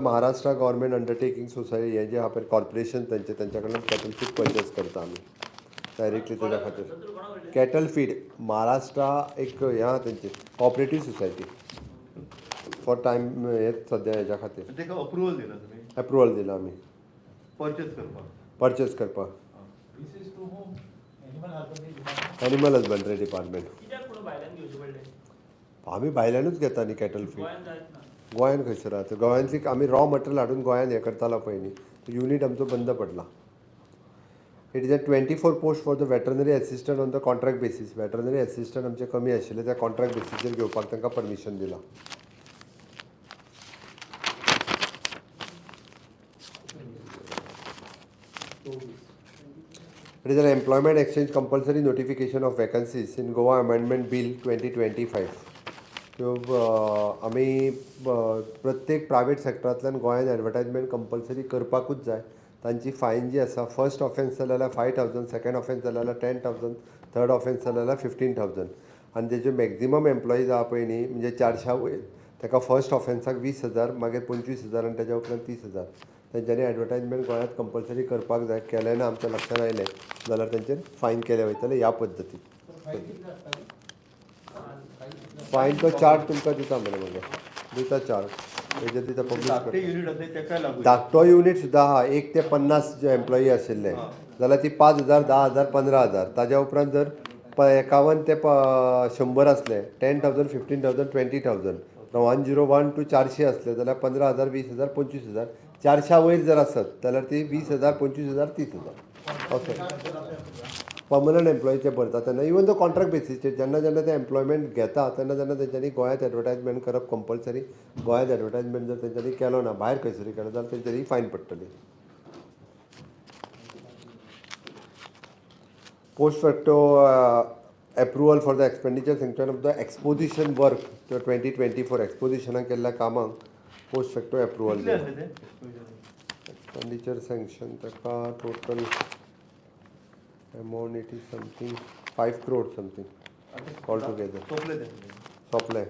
Maharashtra government undertaking society हें जें आहा पळय कॉर्पोरेशन तेंचें, तेंच्या कडल्यान कॅटल फीड पर्चेस करता आमी डायरेक्टली तेज्या खातीर. कॅटल फीड महाराष्ट्रा एक हें आहा तेंची कॉपरेटीव सोसायटी फॉर टायम हें सद्या हेज्या खातीर. ताका अप्रुवल दिला तुमी? एप्रुवल दिला आमी. परचेस करपाक? पर्चेस करपाक. This is to whom? Animal husbandry department? Animal husbandry department. कित्याक पूण भायल्यान घेवचे पडले? आमी भायल्यानूच घेता न्ही कॅटल फीड. गोंयान जायत ना? गोंयान खंयसर आतां गोंयांतली आमी रॉ मटेरियल हाडून गोंयान हें करतालो पळय न्ही, युनीट आमचो बंद पडला. It is a 24 post for the veterinary assistant on the contract basis. Veterinary assistant आमचे कमी आशिल्ले, त्या कॉन्ट्रॅक्ट बेसीसचेर घेवपाक तांकां परमिशन दिलां. It is an employment exchange compulsory notification of vacancies in Goa Amendment Bill 2025. त्यो आमी प्रत्येक प्रायवेट सेक्टरांतल्यान गोंयान एडवर्टायजमेंट कंपल्सरी करपाकूच जाय. तांची फायन जी आसा, फर्स्ट ऑफेन्स जाले जाल्यार 5,000, सेकंड ऑफेन्स जाले जाल्यार 10,000, थर्ड ऑफेन्स जाले जाल्यार 15,000. आनी तेजे मॅक्झिमम एम्प्लॉईज आहा पळय न्ही, म्हणजे 400 वयर, ताका फर्स्ट ऑफेन्साक 20,000, मागीर 25,000 आनी तेज्या उपरांत 30,000. तेंच्यांनी एडवर्टायजमेंट गोंयांत कंपल्सरी करपाक जाय. केलें ना, आमच्या लक्षांत आयलें जाल्यार तेंचेर फायन केले वयतले ह्या पद्दतीन. फायन कितले आसता? फायन तो चार्ट तुमकां दिता मरे, मागीर दिता चार्ट तेजेर दिता पब्लीश धाकटे करता. युनीट आसले तेकाय लागू? धाकटो युनीट सुद्दां आहा. 1 ते 50 जे एम्प्लॉई आशिल्ले जाल्यार ती 5,000, 10,000, 15,000. ताज्या उपरांत जर 51 ते 100 आसले, 10,000, 15,000, 20,000. 101 टू 400 आसले जाल्यार 15,000, 20,000, 25,000. 400 वयर जर आसत जाल्यार ती 20,000, 25,000, 30,000 असो. पर्मनंट एम्प्लॉईचे भरता तेन्ना, इवन दो कॉन्ट्रॅक्ट बेसीसचेर, जेन्ना जेन्ना ते एम्प्लॉयमेंट घेता तेन्ना तेन्ना तेंच्यांनी गोंयांत एडवर्टायजमेंट करप कंपल्सरी. गोंयांत एडवर्टायजमेंट जर तेंच्यांनी केलो ना, भायर खंयसरूय केलो जाल्यार तेंच्यांनी फायन पडटली. Post facto approval for the expenditure sanction of the exposition work 2024. एक्सपोजिशनाक केल्ल्या कामांक पोस्ट फॅक्टो एप्रुवल. कितले आसले ते? एक्सपेंडिचर सँक्शन ताका total amount, it is something 5 crore something all together. सोंपले ते? सोंपलें.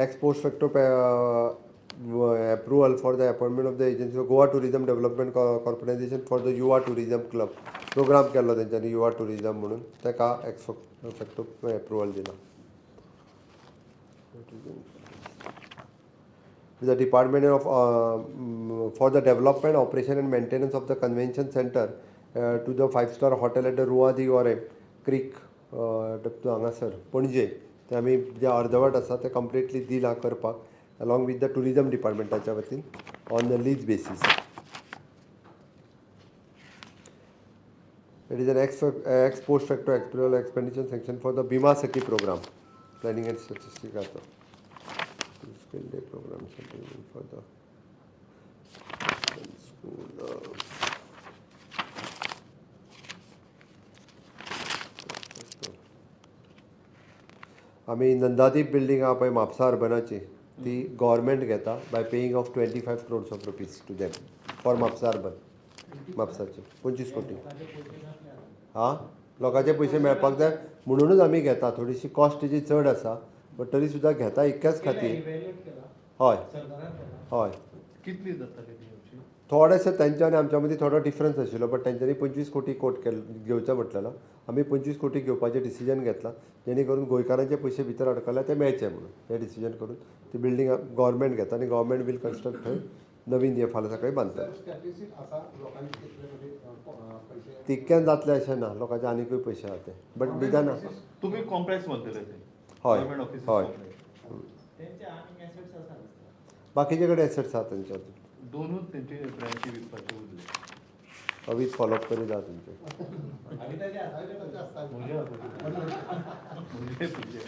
Ex post facto approval for the appointment of the agency Goa Tourism Development Corporation for the Yuva Tourism Club program केल्लो तेंच्यांनी युवा tourism म्हणून, ताका x facto approval दिला. The Department of for the development, operation and maintenance of the convention center to the five star hotel at the Rua de Orem Creek हांगासर पणजे, ते आमी जे अर्दवट आसा ते कंप्लिटली दिलां करपाक along with the tourism डिपार्टमेंटाच्या वतीन on the lease basis. It is an ex post facto approval expenditure sanction for the Bima Sakhi program, planning and statistics. Skill day program something for the school. आमी नंदादीप building आहा पळय म्हापसा अर्बनाची, ती government घेता by paying of 25 crores of rupees to them for Mapusa urban. म्हापसाचे 25 कोटी. हा, लोकांचे पयशे मेळपाक जाय म्हणूनच आमी घेता. थोडीशी कॉस्ट तेजी चड आसा, बट तरी सुद्दां घेता इतक्याच खातीर. इव्हॅल्युएट केला? हय. सरकारान केला? हय. कितली जाताली ती आमची? थोडेशे तेंच्या आनी आमच्या मदीं थोडो डिफरन्स आशिल्लो, बट तेंच्यांनी 25 कोटी कोट केल्लो घेवचो म्हटलेलो. आमी 25 कोटी घेवपाचें डिसिजन घेतलां, जेणे करून गोंयकारांचे पयशे भितर अडकल्या ते मेळचे म्हणून. हें डिसिजन करून ती बिल्डींग गव्हर्मेंट घेता आनी गव्हर्मेंट वील कन्स्ट्रक्ट. थंय नवीन हें फाल्यां सकाळी बांदतले. स्टॅटिस्टिक आसा लोकांचे कितले म्हणजे पयशे? तितक्यान जातलें अशें ना, लोकांचे आनीकूय पयशे आहा ते, बट निदान तुमी कॉम्प्लेक्स म्हणटले ते? हय. Government office? हय. तेंचे आनीक एसेट्स आसा दिसता. बाकीचे कडेन एसेट्स आहा तेंच्या. दोनूच तेंचे ब्रांची विकपाचे उरले. अवीत फॉलोअप करीत आहा तेंचे. आनी ताजे आसा. म्हजे आसा, म्हजे म्हजे.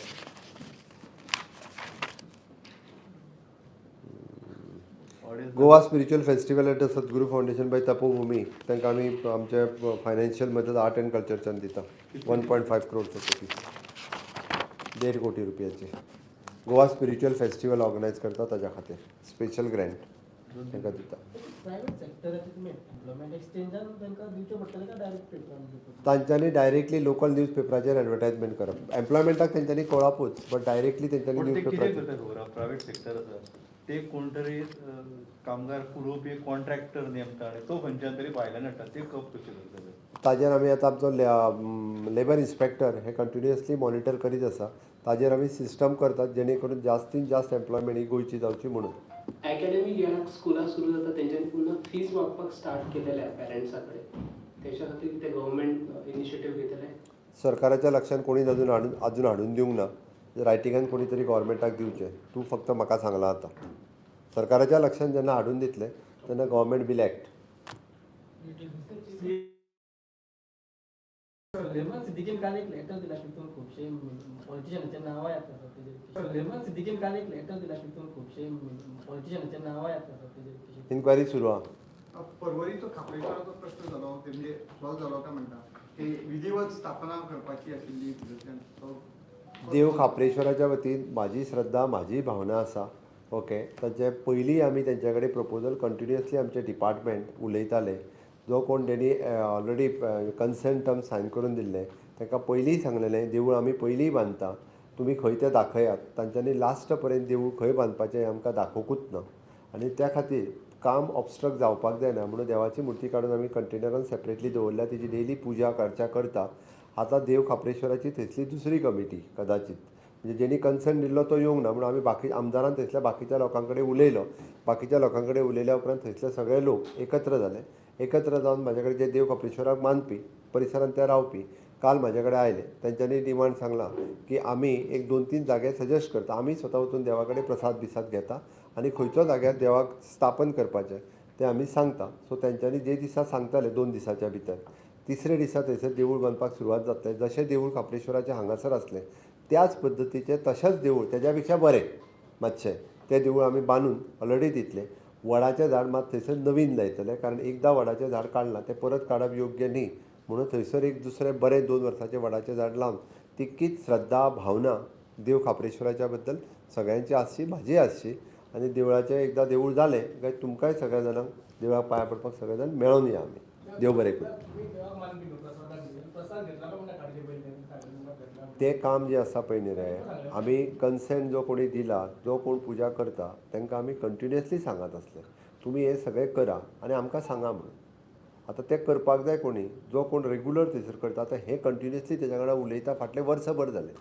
Goa Spiritual Festival at the Sadguru Foundation by Tapobhumi, तांकां आमी आमचे फायनान्शियल मदत आर्ट एंड कल्चरच्यान दिता, 1.5 crores of rupees, 1.5 कोटी रुपयाचे. गोवा स्पिरिच्युअल फेस्टिवल ऑर्गनायज करता ताज्या खातीर स्पेशल ग्रँट तांकां दिता. प्रायवेट सेक्टराचे तुमी एम्प्लॉयमेंट एक्सचेंजान तांकां दिवचें पडटलें काय डायरेक्ट पेपरान दिवचें? तांच्यांनी डायरेक्टली लोकल न्यूज पेपराचेर एडवर्टायजमेंट करप. एम्प्लॉयमेंटाक तेंच्यांनी कळपूच, बट डायरेक्टली तेंच्यांनी पूण ते न्यूज कितें पेपराचेर. करता खबर आहा, प्रायवेट सेक्टर आसा ते कोण तरी कामगार पुरोवपी कॉन्ट्रॅक्टर नेमता आनी तो खंयच्यान तरी भायल्यान हाडटा, ते कप कशें करतले? ताजेर आमी आतां आमचो लेबर इन्स्पेक्टर हे कंटिन्युअसली मॉनिटर करीत आसा. ताजेर आमी सिस्टम करतात जेणे करून जास्तीन जास्त एम्प्लॉयमेंट ही गोंयची जावची म्हणून. अकॅडमीक इयराक स्कुलां सुरू जाता, तेंच्यांनी पुन्हा फीज मागपाक स्टार्ट केलेले आहे पॅरंट्सा कडेन. तेच्या खातीर कितें गव्हर्मेंट इनिशिएटीव घेतले? सरकाराच्या लक्षान कोणीच अजून हाडून दिवंक ना. रायटिंगान कोणी तरी गव्हर्मेंटाक दिवचें. तूं फक्त म्हाका सांगलां. आतां सरकाराच्या लक्षान जेन्ना हाडून दितलें तेन्ना गव्हर्मेंट बील एक्ट. सुलेमान सिद्दीकीन काल एक लेटर दिला, तितून खुबशे पॉलिटिशियनाचे नांवां येता आसा तेजेर. सुलेमान सिद्दीकीन काल एक लेटर दिला, तितून खुबशे पॉलिटिशियनाचे नांवां येता आसा तेजेर. इन्क्वायरी सुरू आहा. परवरीचो खापरेश्वराचो प्रश्न जालो, ते म्हणजे सॉल्व जालो काय म्हणटा की विधिवत स्थापना करपाची आशिल्ली भितरल्यान तो? देव खाप्रेश्वराच्या वतीन म्हाजी श्रद्धा, म्हाजी भावना आसा, ओके. ताचे पयलीं आमी तेंच्या कडेन प्रपोजल कंटिन्युअसली आमचे डिपार्टमेंट उलयताले. जो कोण तेणी ऑलरेडी कन्सेंट टर्म सायन करून दिल्ले ताका पयलींय सांगलेलें, देवूळ आमी पयलींय बांदता, तुमी खंय तें दाखयात. तांच्यांनी लास्ट पर्यंत देवूळ खंय बांदपाचें हें आमकां दाखोवंकूच ना आनी त्या खातीर काम ऑबस्ट्रक्ट जावपाक जायना म्हणून देवाची मुर्ती काडून आमी कंटेनरान सेपरेटली दवरल्या. तेजी डेली पुजा करच्या करता. आतां देव खाप्रेश्वराची थंयसली दुसरी कमिटी कदाचित, म्हणजे जेणी कन्सर्न दिल्लो तो येवंक ना म्हणून आमी बाकी आमदारान थंयसल्या बाकीच्या लोकां कडेन उलयलो. बाकीच्या लोकां कडेन उलयल्या उपरांत थंयसले सगळे लोक एकत्र जाले. एकत्र जावन म्हाजे कडेन, जे देव खाप्रेश्वराक मानपी, परिसरांत ते रावपी, काल म्हाजे कडेन आयले. तेंच्यांनी डिमांड सांगलां की आमी एक दोन तीन जागे सजेस्ट करता, आमी स्वता वचून देवा कडेन प्रसाद बिसाद घेता आनी खंयचो जाग्यार देवाक स्थापन करपाचें तें आमी सांगता. सो तेंच्यांनी जे दिसा सांगताले, 2 दिसाच्या भितर, तिसरे दिसा थंयसर देवूळ बांदपाक सुरवात जातलें. जशें देवूळ खाप्रेश्वराचें हांगासर आसलें त्याच पद्दतीचें, तशेंच देवूळ, तेज्या पेक्षा बरें मातशें तें देवूळ आमी बांदून ऑलरेडी दितले. वडाचें झाड मात थंयसर नवीन लायतले, कारण एकदां वडाचें झाड काडलां तें परत काडप योग्य न्ही म्हणून थंयसर एक दुसरें बरें 2 वर्साचें वडाचें झाड लावन तितकीच श्रद्धा, भावना देव खाप्रेश्वराच्या बद्दल सगळ्यांची आसची, म्हाजी आसची आनी देवळाचें एकदां देवूळ जालें काय तुमकांय सगळ्या जाणांक देवळाक पांयां पडपाक सगळे जाण मेळोन या आमी. देव बरें करूं. तुमी देवाक मानपी न्हू, प्रसादाक घेवन प्रसाद घेतला काय म्हणटा काडचे पयलीं घेतला? तें काम जें आसा पळय न्ही रे, आमी कन्सेंट जो कोणी दिला, जो कोण पुजा करता तांकां आमी कंटिन्युअसली सांगत आसले, तुमी हें सगळें करा आनी आमकां सांगा म्हणून. आतां तें करपाक जाय. कोणी जो कोण रेगुलर थंयसर करता, आतां हें कंटिन्युअसली तेज्या वांगडा उलयता, फाटलें वर्सभर जालें.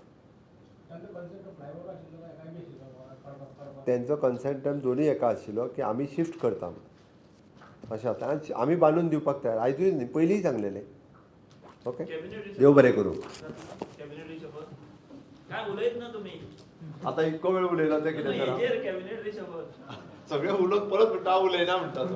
तांचो कन्सेंट फ्लायओवर आशिल्लो काय काय बी आशिल्लो काडपाक काडपाक? तेंचो कन्सेंट टर्म दोनूय एका आशिल्लो की आमी शिफ्ट करता म्हणून. अशें आतां आनी आमी बांदून दिवपाक तयार, आयजूय न्ही, पयलींय सांगलेलें. ओके, देव बरें करूं. कॅबिनेट रिशफल काय उलयत ना तुम्ही? आता इतको वेळ उलयला ते कितें? हेजेर कॅबिनेट रिशफल. सगळे उलोवन परत म्हणटा, हांव उलयना म्हणटा तो.